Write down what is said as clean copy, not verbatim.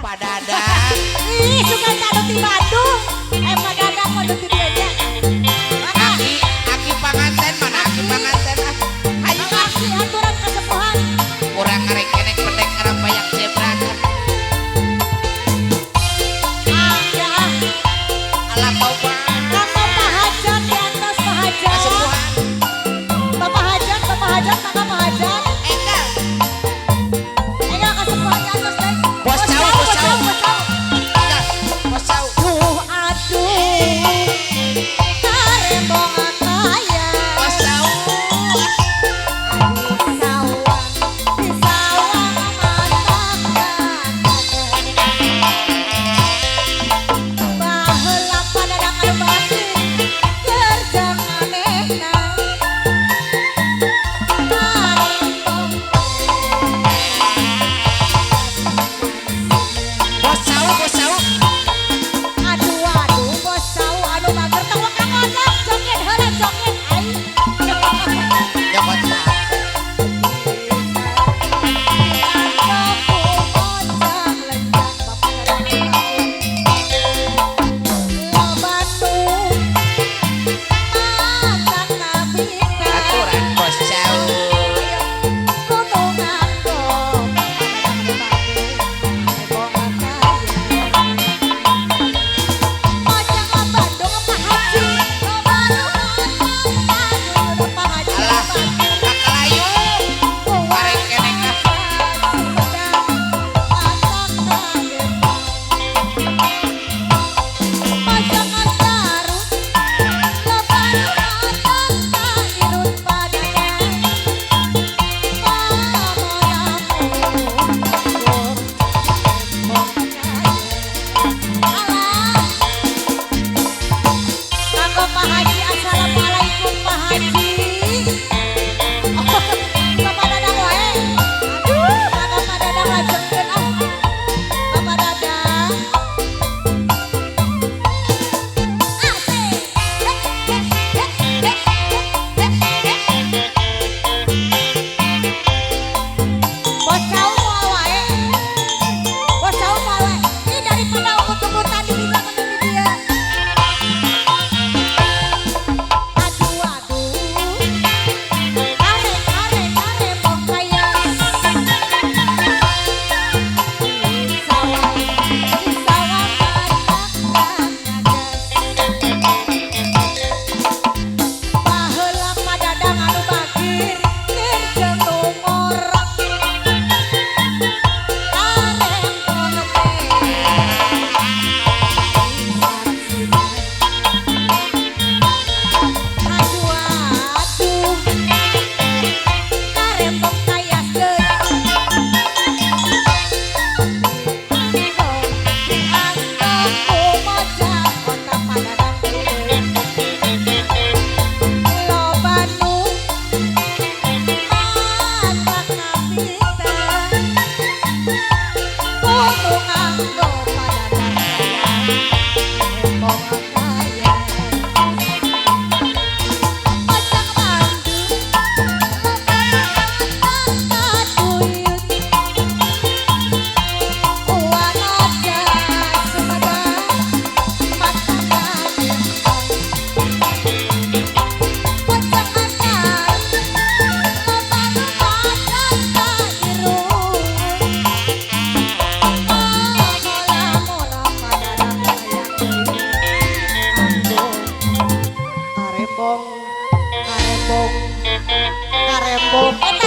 Pak Dadang. Ih, suka anu ti Bandung. Eh, Pak Dadang mah nu ti dieu nya. Aki, aki panganten mana aki panganten ah. Hayu ah. Aki aturan kasepuhan. Urang ngarek-kenek pendek ngarampayak zebra. Ah, ya ah. Alah tobat. Kanggo Pak Hajat di atas Pak Hajat. Kasepuhan. Bapak Hajat, Bapak Hajat, mangga Pak Hajat. Enggal. Enggal kasepuhan di atas teh. Bos cau, bos cau. Bos cau. Enggal. Bos cau. Duh aduh, karembong kaya. Bos cau. Sawang, di sawang mata. Baheula Pa Dadang anu bagir kerja manehna. Karembong. Bos cau, bos cau. Aduh aduh, bos cau anu mager tong waka ngodok, joget heula joget aing. Nyokot HP. Ku mojang lenjang Bapak Dadang loba nu mata kabita. Aturan bos cau. Kudu nganggo Bapak Dadang anu bagir karembong kaya. Mojang Bandung Pak Haji loba nu mata Pak Haji Alah, bagir. Kakalayu. Karek-kenek ah. Assalamualaikum Pak Haji. Bapak Dadang wae. Aduh, Bapak Dadang lajengkeun ah. Bapak Dadang. Asik. Hek hek hek hek hek hek hek. Bos cau moal wae. Bos cau moal wae. Ih, daripada ugut-ugutan di dinya mending di dieu. Aduh aduh. Kare kare karembong kaya. Sawang di sawang matak ngagas. Baheula Pa Dadang anu bagir keur jeung nu ngorok. Karembong teh disaksikan. Aduh aduh, karembong kaya deui. Dianggo ku mojang kota Pa Dadang deui. Loba nu mata kabita. Kudu nganggo Pa Dadang kaya, karembong kaya. Mojang Bandung loba nu mata duyut. Wanoja Sumedang mata ganteng. Mojang Antar loba nu mata irut. Mola-mola Pa Dadang hayang deui nganggo karembong karembong karembong.